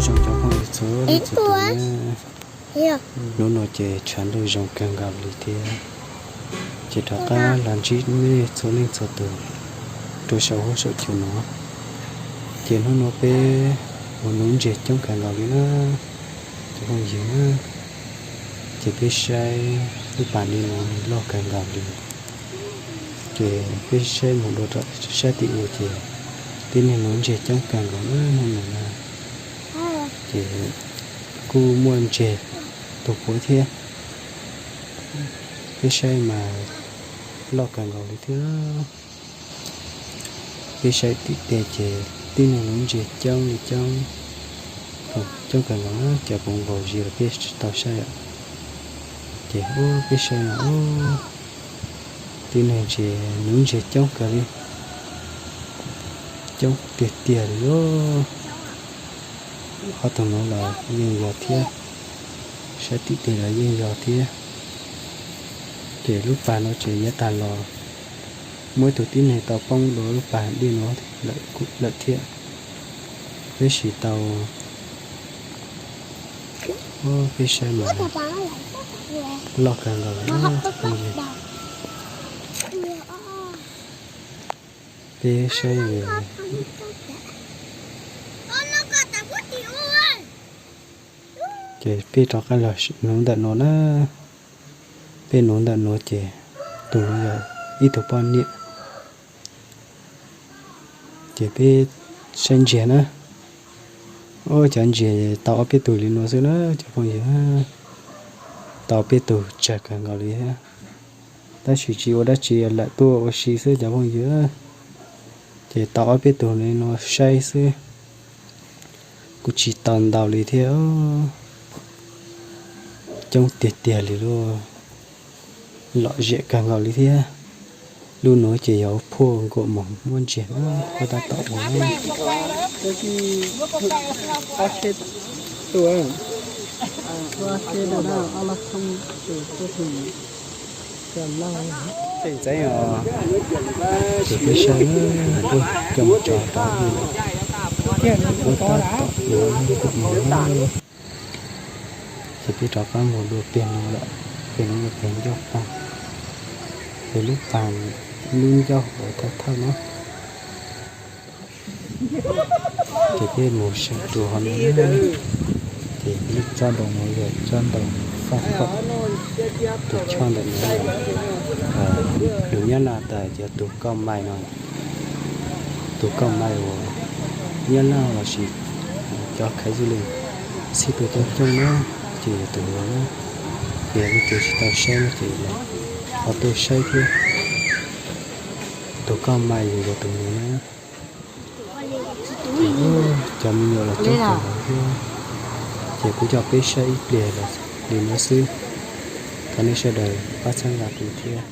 Zoo cov phooj ywg txhua leej txhua tus na, hnub no ces tshav ntuj zoo kawg nkaus li thiab, ces rov qab los ntsib nej txhua leej txhua tus rau saum huab saum cua no. Ces hnub no peb ua nuv ntses coob kawg nkaus li na, cov phooj ywg na. Ces peb saib lub pas li no loj kawg nkaus li. Ces peb saib mus dua rau sab tim ub ces tib neeg nuv ntses coob kawg nkaus na hnub no na. Ces kuj muaj ntses tuag puav thiab. Peb saib mas loj kawg nkaus li thiab. Peb saib tim tej ces tib neeg nuv ntses coob li coob, coob kawg nkaus na, cov poov nkaus zis los peb tsis tau saib. Ces peb saib no, tib neeg ntses nuv ntses coob kawg li, coob tiag tiag li os. Ob tug nuav los yeej yog thiab, saib tim tej los yeej yog thiab. Ces lub pas no ces yav tag los muaj ib tug tib neeg tau poob dua lub pas dej no lawm thiab. Peb sim tau, peb saib mas loj kawg nkaus li. Peb saib, ces peb rov qab los nuv ntawm no na. Peb nuv ntawm no ces tus nuav yog ib tug poj niam. Ces peb saib ntsiag na, cov ntsiag tau ob peb tug li no xwb na cov phooj ywg. Tau peb tug tsawg kawg nkaus li thiab, tab sis tsis ua dab tsi, lawm tuaj ua si xwb cov phooj ywg. Ces tau ob peb tug li no saib xwb, kuj tsis tau ntau li thiab. Coob tiag tiag li lauj, lom zem kawg nkaus li thiab. Lub nuav ces yog phuaj nkuaj moog muab ntsiag na, peb tab tom ua na. Ces peb saib na, puab coj mus tso tau ib lawm, puab tab tom ua nkuaj moog na. Ces peb rov qab mus dua peg no lawm, peg no yog peg ncauj pag, peg lub pas, lub ncauj uas thawj thawj na. Ces peb mus saib rua hov no na, ces lub tsob ntoo no yog tsob ntoo faj khaum, tus choj ntawm no, lus Nyab Laj tas yog tus kauj mais no, tus kauj mais uas Nyab Laj lossis cov khav zib lees txhij tuaj coob coob na, ces yog tus no na. Ces yog leej twg tsis tau saib no ces los ho tuaj saib thiab. Tus kauj mais yog tus no na. Cov me nyuam los coob kawg nkaus thiab. Ces kuv coj peb saib ib pliag li no xwb, thov nej sawv daws pab txhawb nqa kuv thiab.